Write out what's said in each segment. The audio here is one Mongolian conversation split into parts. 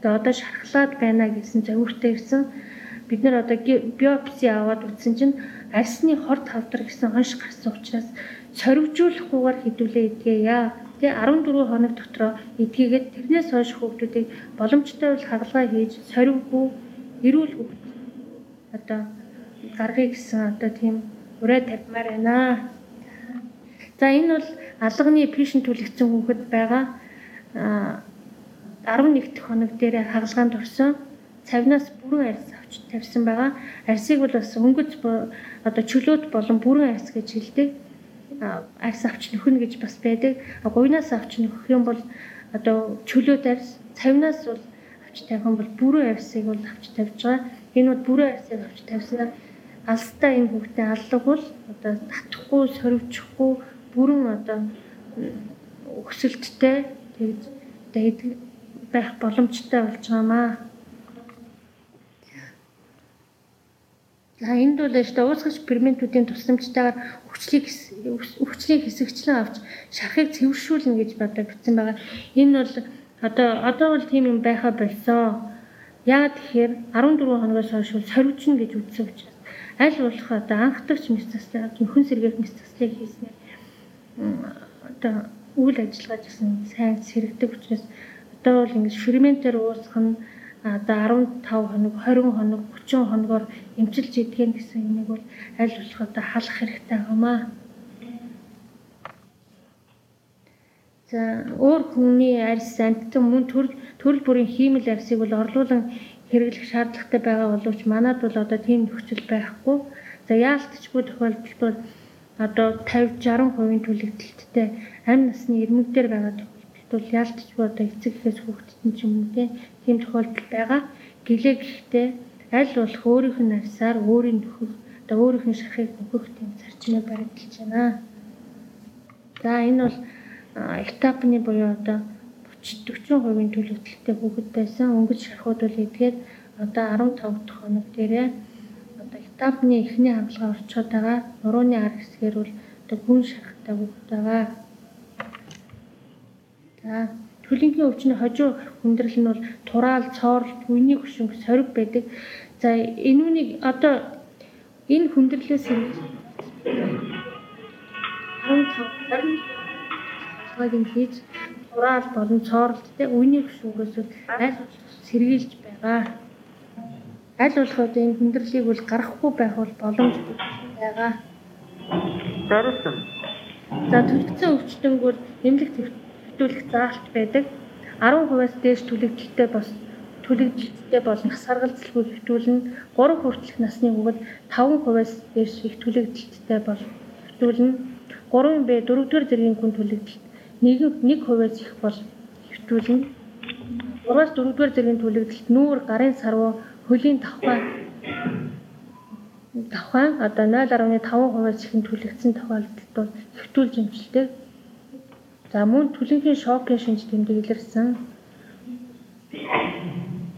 Тэгээ одоо шархлаад байна гэсэн зовиртой ирсэн. Бид нэр одоо биопси аваад үзсэн чинь арьсны хор тавдар гэсэн хонш гарсан учраас сорвижуулахгүйгээр хэдүүлээ идгээе. Тэгээ 14 хоног дотроо эдгээгээд тэрнээс хойш хүүхдүүдийг боломжтой бол хагалгаа хийж сорвигүй эрүүл хүүхд одоо гаргая гэсэн одоо тийм урай тавьмаар байна. За энэ бол алганы пишэн түлэгдсэн хүүхэд байгаа. 11 дахь хоног дээр хагалгаанд орсон. Цавнаас бүрэн арьс авч тавьсан байгаа. Арьсыг бол бас өнгөц одоо чөлөөт болон бүрэн арьс гэж хэлдэг. Арьс авч нөхнө гэж бас байдаг. Гуйнаас авч нөхөх юм бол одоо чөлөөт арьс, цавнаас бол авч тавих юм бол бүрэн арьсыг бол авч тавьж байгаа. Энэ бол бүрэн арьсыг авч тавьснаар алстаа энэ хүүхдээ аллах бол одоо татахгүй, сорвичихгүй бүрэн одоо өсөлттэй тэгж одоо байх боломжтой болж байгаа маа. За энд бол шүү дээ уусгаж ферментүүдийн тусламжтайгаар өвчлийг хэсэгчлэн авч шархыг цэвэршүүлнэ гэж одоо бичсэн байгаа. Энэ бол одоо бол тийм юм байха болсон. Яагаад тэгэхээр 14 хоногоос хойш сорвижно гэж үзсэн учраас аль болох одоо анхдагч мэс заслыг нөхөн сэргээх мэс заслыг хийснээр одоо үйл ажиллагаа гэсэн сайн сэргэдэг учраас одоо бол ингэж ферментээр уусгах нь одоо 15 хоног, 20 хоног, 30 хоногор эмчилж идгэн гэсэн юмыг бол аль болох одоо халах хэрэгтэй байгаамаа. За өөр хүний арьс, амьтан мөн төрөл бүрийн хиймэл арьсыг бол орлуулан хэрэглэх шаардлагатай байгаа боловч манад бол одоо тийм нөхцөл байхгүй. За яалтчгүй тохиолдолд бол одоо 50 60% түлэгдэлттэй амь насны ирмэг дээр байгаа тохиолдолд бол яалтчгүй одоо эцэг эхээс хүүхдэд нь ч юм уу тийм тохиолдол байгаа. Гэлээ гэхдээ аль болох өөрийнх нь арьсаар өөрийн нөхөх одоо өөрийнх нь шархыг нөхөх тийм зарчмыг баримталж байна. За энэ бол этапны буюу одоо 40% төлөвлөлттэй хүүхэд байсан. Өнгөц шархууд бол эдгээд одоо 15 дахь хоног дээрээ одоо этапны эхний хагалгаа орчоод байгаа. Нурууны ар хэсгээр бол одоо гүн шархтай хүүхэд байгаа. За төлөнхийн өвчний хожуу хүндрэл нь бол тураал, цоорол, үений хөшөнг, сориг байдаг. За энүүнийг одоо энэ хүндрэлээс сэргийлж 15 20 хагалгааг нь хийж тураал болон цооролттой үений хөшөнгөөс аль сэргийлж байгаа. Аль болох одоо энэ хүндрэлийг бол гаргахгүй байх бол боломжтой байгаа. Зориулсан. За түлэгдсэн өвчтөнгөөр эмнэлэг хэвтүүлэх заалт байдаг. 10%-аас дээш түлэгдэлтэй бол нас харгалзалгүй хэвтүүлнэ. 3 хүртэлх насны хүүхэд 5%-аас дээш их түлэгдэлттэй бол хэвтүүлнэ. 3Б 4-р зэргийн хүн түлэгдэлт 1% их бол хэвтүүлнэ. 3-аас 4-р зэргийн түлэгдэлт нүүр, гарын сарвуу, хөлийн давхай одоо 0.5%-аас их нь түлэгдсэн тохиолдолд бол хэвтүүлж эмчилдэг. За мөн түлэнхийн шокын шинж тэмдэг илэрсэн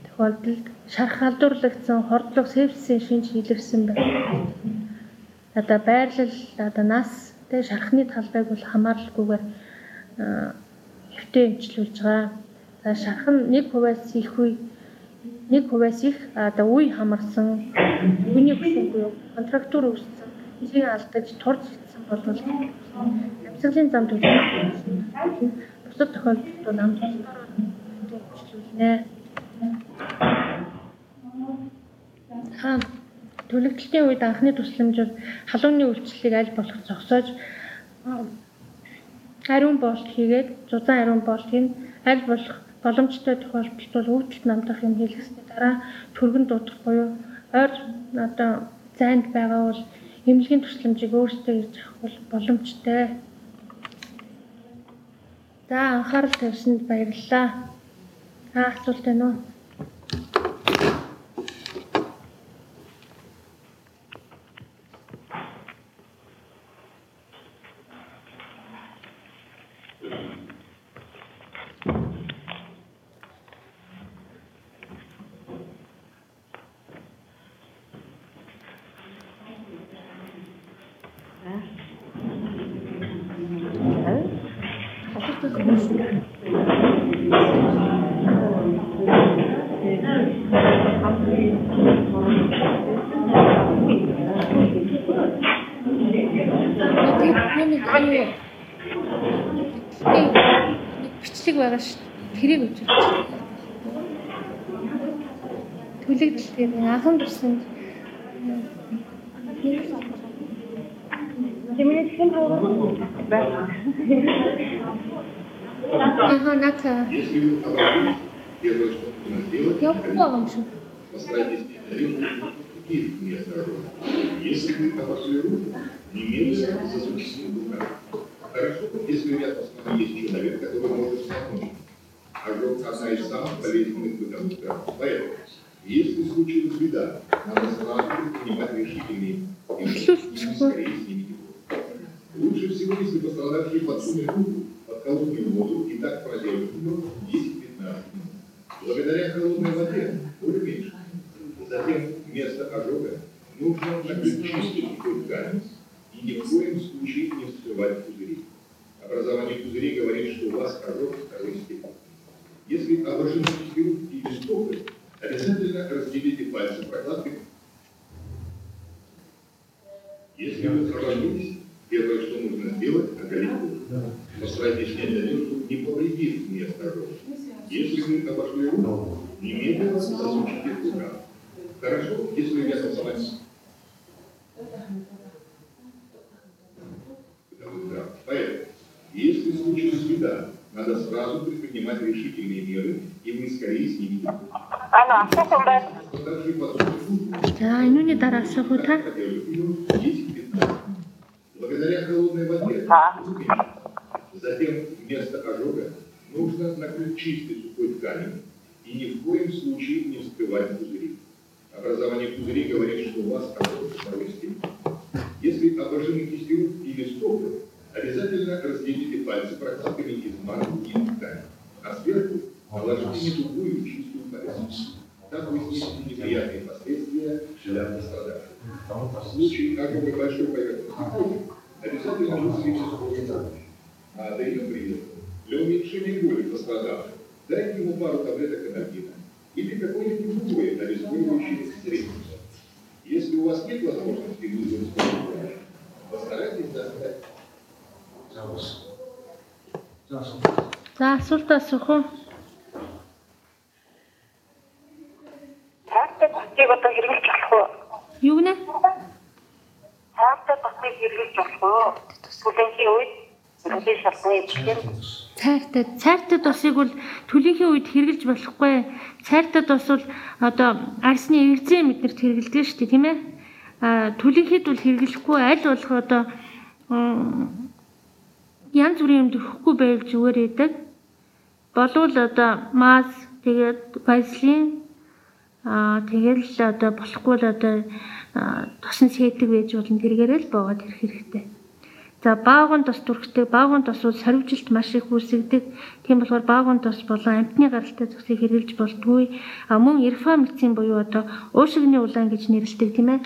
тохиолдолд шарх халдварлагдсан, хордлого, сепсисийн шинж илэрсэн байна. Одоо байрлал, одоо нас, тэ шархны талбайг бол хамааралгүйгээр хэвтээ эмчилүүлж байгаа. За шарх нь 1%-аас их үе 1%-аас их одоо үе хамарсан, үений хөшүүн буюу контрактур үүссэн, зэн алдаж, турж ицсэн бол амьсгалын зам төлөвлөх бусад тохиолдолд бол ам тусгаар эмчилүүлнэ. Түлэгдэлтийн үед анхны тусламж бол халууны үйлчлэлийг аль болох зогсоож ариун боолт хийгээд зузаан ариун боолт хийн аль болох боломжтой тохиолдолд бол өвдөлт намдах юм хийлгэсний дараа түргэн дуудах буюу ойр одоо зайд байгаа бол эмнэлгийн тусламжийг өөрсдөө ирж авах бол боломжтой. За анхаарал тавьсанд баярлалаа. Асуулт байна уу? Нэг бичлэг байгаа шүү. Тэрийг үзүүлж. Түлэгдэл тэр анхан дурсан. Тэмээ хэн байна? Аха, ната. Явахгүй байгаа юм шиг. Если вы обожгли руку, немедленно засучите рукав. Хорошо, если рядом с вами есть человек, который может помочь. Ожог – одна из самых болезненных бытовых травм. Поэтому, если случилась беда, надо сразу предпринимать решительные меры и скорее снимите его. Лучше всего, если пострадавший подсунет руку под холодную воду и так продержит ее 10-15 минут. Благодаря холодной воде боль меньше. Затем вместо ожога нужно накрыть чистой сухой тканью и ни в коем случае не вскрывать пузыри. Образование пузырей говорит, что у вас ожог второй степени. Если обожжены руки или стопы, обязательно разделите пальцы прокладкой. Если вы обожглись, первое, что нужно сделать, оголить кожу. Постарайтесь снять одежду, не повредив место ожога. Если вы обожгли руку, немедленно засучите рукав. Хорошо, если рядом с вами. Поэтому, если случилась беда, надо сразу предпринимать решительные меры, и вы скорее снимете. За, энүүний дараа асуух уу та? Благодаря холодной воде. Затем вместо ожога нужно накрыть чистой сухой тканью и ни в коем случае не вскрывать пузыри. Образование пузырей говорит, что у вас ожог второй степени. Если обожжены кисти рук или стопы, обязательно разделите пальцы прокладками из марки или ткани, а сверху наложите не тугую чистую повязку. Так вы снизите неприятные последствия для пострадавших. В случае ожога большой поверхности кожи обязательно вызовите скорую помощь. А до ее приезда для уменьшения боли пострадавших дайте ему пару таблеток анальгина или какое-нибудь другое обезболивающее средство. Если у вас нет возможности вызвать скорую помощь, постарайтесь достать. За, асуулт асуух уу? Цайртай тосыг одоо хэрэглэж болох уу? Юу гэнэ? Цайртай тосыг хэрэглэж болох уу? Түлэнхийн үед төлөний шалганы үгээр цайртай тосыг бол төлөнхийн үед хэрэглэж болохгүй. Цайртай тос бол одоо арсны эрзээ мэднэрт хэрэглэдэг шүү дээ, тийм ээ? А төлөнхэд бол хэрэглэхгүй, аль болох одоо янз бүрийн юм төрөхгүй байвал зүгээр байдаг. Болвол одоо маз, тэгээд вазелин, тэгэл одоо болохгүй л одоо тосон сээдэг байж болно, тэргээрээ л боогод ирэх хэрэгтэй. За, баагын тос түрхтэй, баагын тос бол сорвижилт маш их үүсгдэг. Тийм болохоор баагын тос болон амтны гаралтай цусыг хэрэглэж болдгүй. А мөн эрфамицин буюу одоо уушигны улаан гэж нэрлэдэг, тийм ээ.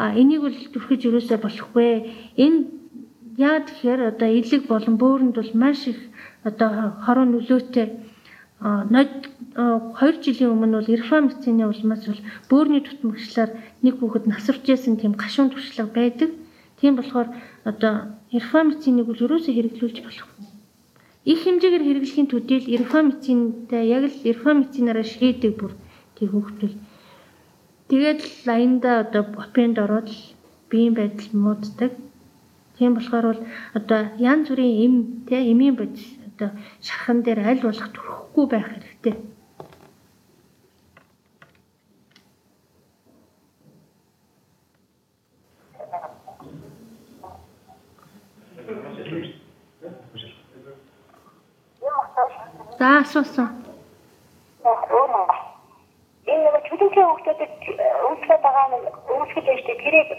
А энийг бол түрхэж ерөөсөө болохгүй. Энэ яа тэгэхээр одоо элэг болон бөөрөнд бол маш их одоо хорон нөлөөтэй. Нод 2 жилийн өмнө бол эрфамицины улмаас бол бөөрийн тутмагчлаар нэг хүүхэд насварч байсан тийм гашуун туршлага байдаг. Тийм болохоор одоо эрфамицинийг бол ерөөсөө хэрэглүүлж болохгүй. Их хэмжээгээр хэрэглэхийн төдийл эрфамицинтай яг л эрфамицинаараа шийдэг бүр тийм хүүхдэл. Тэгээд л аяндаа одоо опинд ороод л биеийн байдал мууддаг. Тийм болохоор бол одоо янз бүрийн эм тэ эмийн бодис одоо шархан дээр аль болох түрхэхгүй байх хэрэгтэй. За, асуусан. Энэ нэг төлөнхийн хүүхдүүдэд үүсгээд байгаа нэг үүсгэж байж тэрийг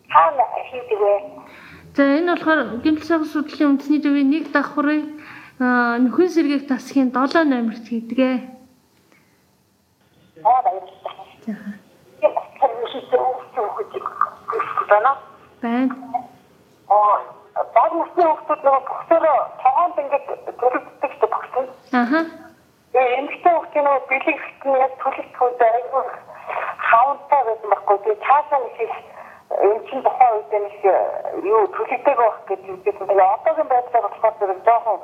хаана хийдэг вэ? За, энэ болохоор гэмтэл сахил судлалын үндэсний төвийн нэг давхрыг нөхөн сэргээх тасгийн 7 номерт хийдэг. Аа, баярлалаа. За. Байна. Байна. Аа, баг насны хүүхдүүд нөгөө бохсороо тогоонд ингээд төлөвлөдөг шүү дээ бохсон. Аха. Тэгээ эмэгтэй хүүхдийн нөгөө бэлэг эрхтэн яг түлэгдэх үед айгүй хаунтай байсан байхгүй. Тэгээ цаашаа нэг их энэ чинь тухайн үед нэг юу түлэгдэг байх гэж үзсэн. Тэгээ одоогийн байдлаар болохоор зэрэг жоохон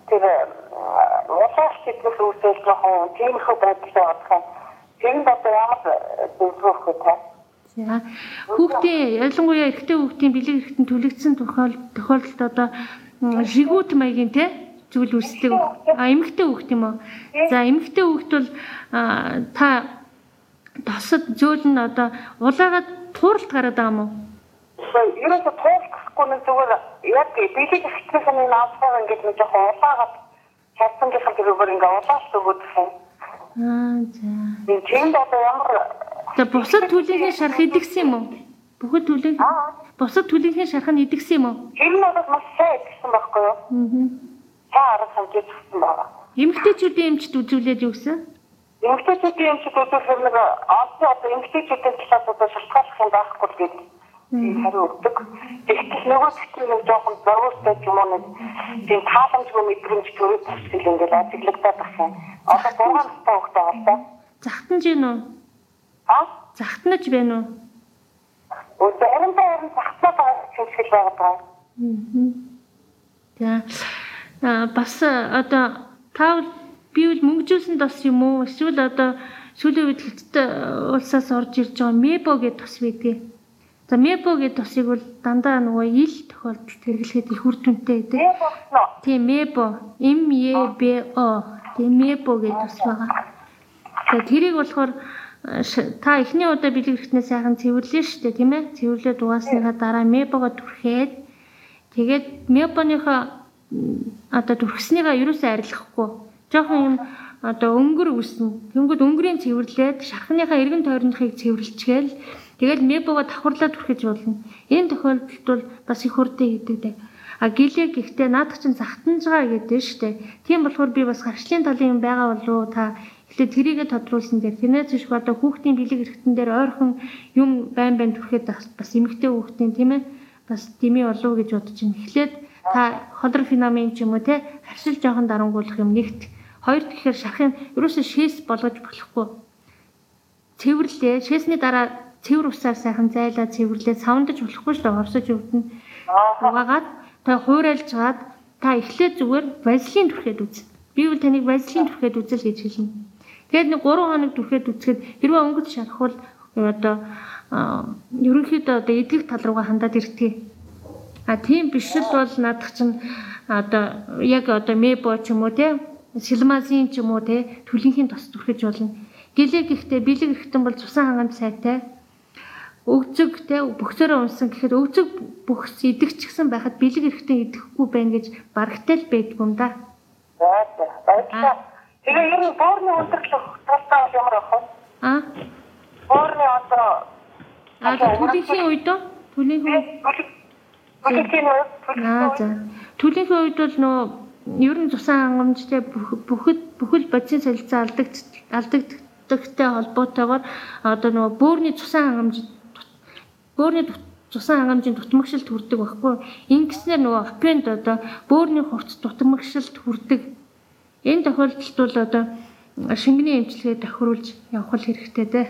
тэр улааш хэднээс үүсэл жоохон тиймэрхүү байдалтай болох юм. Тэрэнд одоо ямар зөвлөгөө өгөх вэ та? За хүүхдийн ялангуяа эрэгтэй хүүхдийн бэлэг эрхтэн түлэгдсэн тохиолдолд одоо жигүүт маягийн те зүйл үүсдэг. А эмэгтэй хүүхд юм уу? За эмэгтэй хүүхд бол та тосод зөөл нь одоо улаагаад тууралт гараад байгаа юм уу? Ерөөсө тууралт гарахгүй нэг зүгээр яг бэлэг эрхтнийх нь наасгаар ингээд нэг жоохон улаагаад чарсангийнхан тэрүүгээр ингээд улаалт өгөөд юм. Аа за. Энэ чинд одоо ямар За бусад төлөхийн шарх идэгсэн юм уу? Бүхэл төлөв бусад төлөхийн шарх нь идэгсэн юм уу? Тэр нь бол маш сайн идэгсэн байхгүй юу? Аа. Та арга хэмжээсэн байна. Эмэгтэйчүүдийн эмчд үзүүлээд юу гэсэн? Эмэгтэйчүүдийн эмчд үзүүлэхээр нэг одоо эмэгтэйчүүдийн талаас одоо шалтгааллах юм байхгүй л гэдэг хариу өгдөг. Тэгтэл нөгөө зүйл нэг жоохон зориулттай ч юм уу нэг тийм тааламжгүй мэдрэмж төрөөд тусгал ингээд ажиглагдаад байх юм. Одоо 6 настай хүүхэд байгаа л да. Захтанж гин үү? А? Захтнаж байна уу? Заримдаа харин захтнаад байгаа юм шиг байгаа даа. За бас одоо таавал би бол мөнгөжүүлсэн тос юм уу? Эсвэл одоо сүүлийн үед Хятад улсаас орж ирж байгаа мебо гэдэг тос байдгийг. За мебо гэдэг тосыг бол дандаа нөгөө ил тохиолдолд хэрэглэхэд их үр дүнтэй гэдэг. Тийм мебо М Е Б О тийм мебо гэдэг тос байгаа. За тэрийг болохоор та эхний удаа бэлэг эрхтнээ сайхан цэвэрлээ шүү дээ, тийм ээ? Цэвэрлээд угаасныхаа дараа мебого түрхээд тэгээд мебоныхоо одоо түрхснийгаа ерөөсөө арилгахгүй. Жохон юм одоо өнгөр үүснэ. Тэнгүүд өнгөрийн цэвэрлээд шархныхаа эргэн тойрныхыг цэвэрлчгээл тэгээд мебого давхарлаад түрхэж болно. Энэ тохиолдолд бол бас их хурдан хийдэг. А гэлээ гэхдээ наадах чинь захтанж байгаа гэдэг шүү дээ. Тийм болохоор би бас харшлын талын юм байгаа болов та эхлээд тэрийгэ тодруулсан дээр тэрнээс биш одоо хүүхдийн бэлэг эрхтэн дээр ойрхон юм байн байн түрхэд бас эмэгтэй хүүхдийн тийм ээ бас дэмий болов гэж бодож байна. Эхлээд та холор феномен ч юм уу те харшил жоохон дарангуулах юм нэгт. Хоёр тэгэхээр шархын ерөөсөө шээс болгож болохгүй. Цэвэрлээ. Шээсний дараа цэвэр усаар сайхан зайлаа цэвэрлээ савндаж болохгүй шүү дээ. Орсож өвдөн. Угаагаад та хуурайлжгаад та эхлээд зүгээр вазлин түрхэд үз. Би бол таныг вазлин түрхэд үзэл гэж хэлнэ. Тэгээд нэг 3 хоног түрхэд үзэхэд хэрвээ өнгөт шархвал одоо ерөнхийдөө одоо эдгэх тал руугаа хандаад ирдэг. А тийм биш л бол наадах чинь одоо яг одоо мебо ч юм уу те силмазин ч юм уу те төлөнхийн тос түрхэж болно. Гэлээ гэхдээ бэлэг эрхтэн бол цусан хангамж сайтай. Өгцөг те бөхсөөрөө унсан гэхэд өгцөг бөхс идэгчгсэн байхад бэлэг эрхтэн идэхгүй байна гэж барагтай л байдгүй юм да. За баярлалаа. Тэгээ ер нь бөөрийн өндөрлөх талдаа бол ямар ах вэ? А? Бөөрийн одоо төлөнхийн үед үү? Төлөнхийн үед. За. Төлөнхийн үед бол нөө ер нь цусан хангамжтай бүхэл бодисын солилцоо алдагддагтай холбоотойгоор одоо нөгөө бөөрийн цусан хангамж бөөрийн цусан хангамжийн дутмагшилт хүрдэг байхгүй. Ингэснээр нөгөө опионд одоо бөөрийн хурц дутмагшилт хүрдэг. Энэ тохиолдолд бол одоо шингэний эмчилгээ тохируулж явах хэрэгтэй дээ.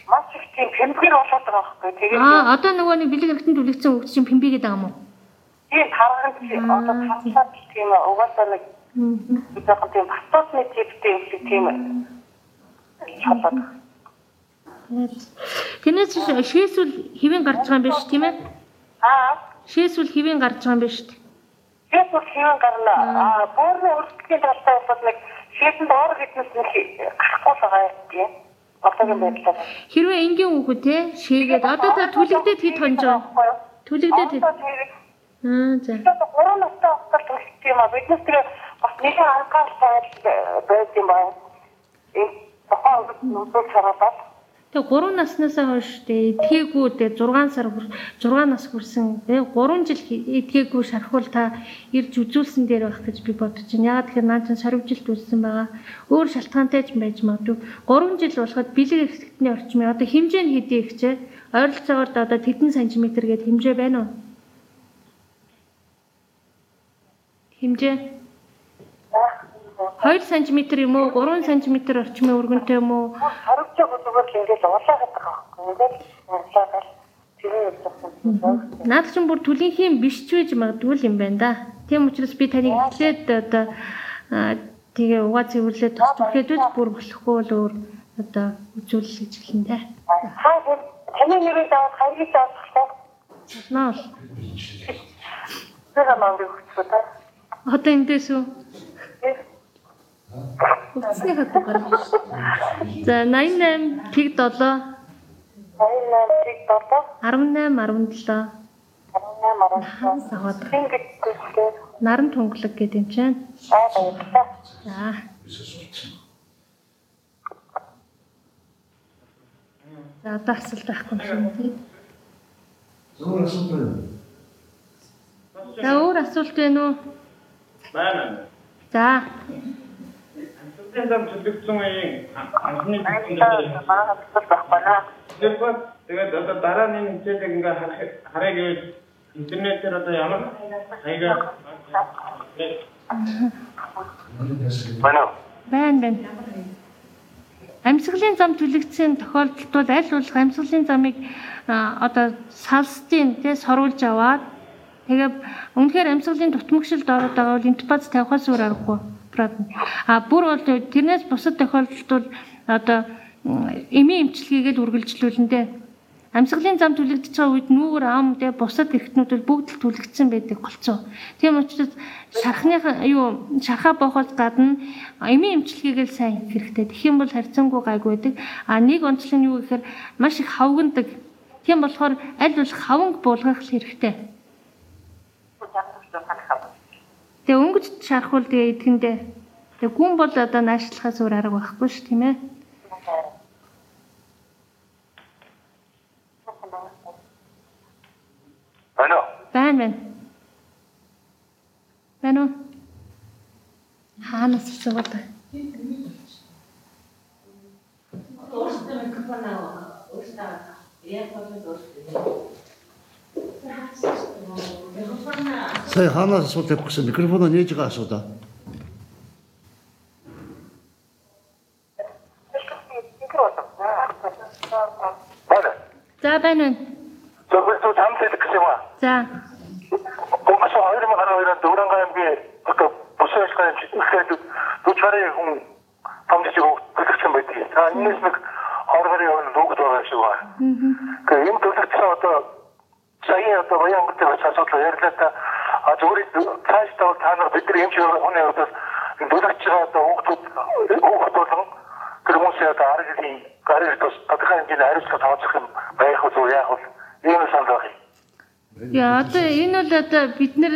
Маш их тийм пэмбгэр болоод байгаа байхгүй. Тэгээд одоо нөгөө нэг бэлэг эрхтэн түлэгдсэн хүүхд чинь пэмбигээд байгаа юм уу? Тийм тарган одоо тархаад тийм угаасаа нэг жоохон тийм батуудны типтэй юм шиг тийм болоод. Тэрнээс шээсүүл хэвэн гарч байгаа юм биш тийм ээ? Аа. Шээсүүл хэвэн гарч байгаа юм биш үү? Шээсүүл хэвэн гарна. Аа, бөөрийн өрсөлдөлийн талтай бол нэг шээсэнд оор гэднээс нэг гарахгүй л байгаа юм. Одоогийн байдлаар. Хэрвээ энгийн хүүхэд те шээгээд одоо та түлэгдээд хэд хонж байгаа? Түлэгдээд хэд? Аа за. 3 настай болохоор түлэгдэх юм а. Биднес тэгээ бас нэгэн анхаарал байд юм байна. Энэ тухайн үед үзүүлж харуулаад. Тэгээ 3 наснаасаа хойш тэгээ эдгээгүй тэгээ 6 сар 6 нас хүрсэн тэгээ 3 жил эдгээгүй шархуул та ирж үзүүлсэн дээр байх гэж би бодож байна. Яагаад тэгэхээр наа чинь сорвжилт үүссэн байгаа. Өөр шалтгаантай ч байж магадгүй. 3 жил болоход бэлэг эрхтний орчмын одоо хэмжээ нь хэдий их чээ? Ойролцоогоор одоо тэдэн сантиметр гээд хэмжээ байна уу? Хэмжээ. 2 см юм уу 3 см орчмын өргөнтэй юм уу? Харивчаа зүгээр л ингээд улаагаад байгаа байхгүй. Ингээд улаагаад тэрийг явуулсан. Наад чинь бүр түлийнхийн биш ч байж магадгүй юм байна да. Тийм учраас би таныг эхлээд одоо тэгээ угаа цэвэрлээд тус түрхэд үз бүр болохгүй бол өөр одоо үзүүлэл гэж хэлнэ дээ. Таны нэрийг аваад харгийг авчихлаа. Болно бол. Тэр мангыг өгчихөө та. Одоо эндээс үү? Үгсний хатаг гарах. За 88 тэг 7 88 тэг 7 18 17 18 17. Наран тунгалаг гэдэг юм чинь. Аа баярлалаа. За. За одоо асуулт байхгүй юм шиг тийм. Өөр асуулт байна уу? За өөр асуулт байна уу? Байна. За. Амьсгалын зам төлөгдсөн үеийн анхны манай асуулт байхгүй наа. Тэгээд одоо дараа нь энэ хичээлийг ингээ харъя гэвэл интернетээр одоо ямар хаягаар байна уу? Байна байна. Амьсгалын зам түлэгдсэн тохиолдолд бол аль болох амьсгалын замыг одоо салстын тий соруулж аваад тэгээ үнэхээр амьсгалын дутмагшилд ороод байгаа бол интубац тавихаас өөр аргагүй. А бүр бол тэрнээс бусад тохиолдолд бол одоо эмийн эмчилгээг л үргэлжлүүлнэ дээ. Амьсгалын зам түлэгдэж байгаа үед нүүр ам тэ бусад эрхтнүүд бол бүгд л түлэгдсэн байдаг голцоо. Тийм учраас шархныхаа юу шархаа боохоос гадна эмийн эмчилгээг л сайн хийх хэрэгтэй. Тэгэх юм бол харьцангуй гайгүй байдаг. А нэг онцлог нь юу гэхээр маш их хавгнадаг. Тийм болохоор аль болох хаванг буулгах хэрэгтэй. Тэгээ өнгөж шархвал тэгээ идэхэндээ. Тэгээ гүн бол одоо наашлахаас өөр арга байхгүй ш тийм ээ. Байна уу? Байна байна. Байна уу? Хаанаас асуугаад байна? Өөртөө микрофон аа өөртөө яг болоод өөртөө. Сая хаанаас асуулт тавих гэсэн микрофоноо нээж байгаа асуудаа. Байна. За байна байна. Зөвхөн хамт хэлэх гэсэн юм аа. За. Хүмүүс 2012 онд Дөрөнгө аймгийн одоо бус ажиллагааны ихэд 40 гаруй хүн томдож төлөгдсөн байдаг. За энэс нэг 20 гаруй хүн хүүхэд байгаа шиг байна. Тэгээ энэ төлөгдсөн одоо сая одоо Баян өнгөтэй бас асуудал ярьлаа та. А зүгээр цаашдаа та нар бид нар эмч хүний хувьд төлөгдөж байгаа одоо хүүхэд болон тэр хүмүүсийн одоо арга хийн гарыг тус тодорхой хэмжээний хариуцлага тооцох юм байх уу яах вэ? Ийм санал байх юм. Яа одоо энэ бол одоо бид нэр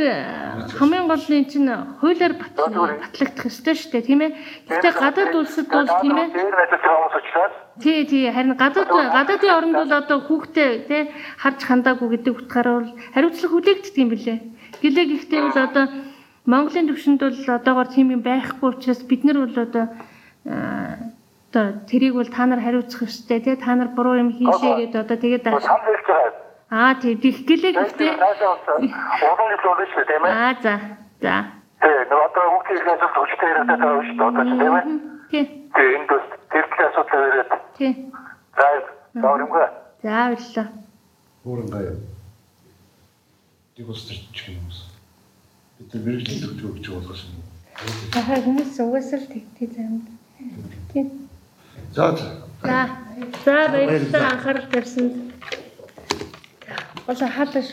хамгийн гол нь чинь хуулиар батлагдах ёстой шүү дээ тийм ээ. Гэхдээ гадаад улсад бол тийм ээ. Тий тий харин гадаадын оронд бол одоо хүүхдээ тий харж хандаагүй гэдэг утгаараа бол хариуцлага хүлээгддэг юм билээ. Гэлээ гэхдээ бол одоо Монголын түвшинд бол одоогоор тийм юм байхгүй учраас бид нар бол одоо тэрийг бол та нар хариуцах ёстой тий та нар буруу юм хийлээ гэдээ одоо тэгээд Аа тий тэгэх гэлээ гэхдээ удаан жил болно шүү дээ тийм ээ. Аа за. За. Тий нөгөө одоо хүүхдийн эрхийн асуудал хүчтэй яриад байгаа шүү дээ одоо ч тийм ээ. Тий. Тий энд бас тэр талын асуудал яриад. Тий. За баярлалаа. За баярлалаа. Өөрөнгөө юу. Нэг ус төрчих юм уу? Бид нар мэргэжлийн төвчөө гэж болгосон юм. Ахаа хүмүүс угаасаа л тэгтээ зам. Тий. За за. За. За баярлалаа анхаарал тавьсанд. Болоо хаалаш.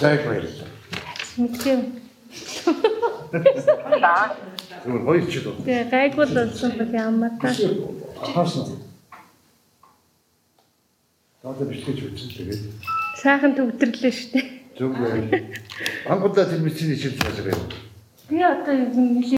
За их баярлалаа. Мэдээ. Зүгээр хоёр ч юм. Тэгээ гайгүй л болсон бол ямар та. Хаасан. Одоо бичлэж үзсэн тэгээд. Сайхан төвдөрлөө шүү дээ. Зөв байл. Анхудаа тэр мэдсэний хичээл цаашаа байв. Би одоо нэлээ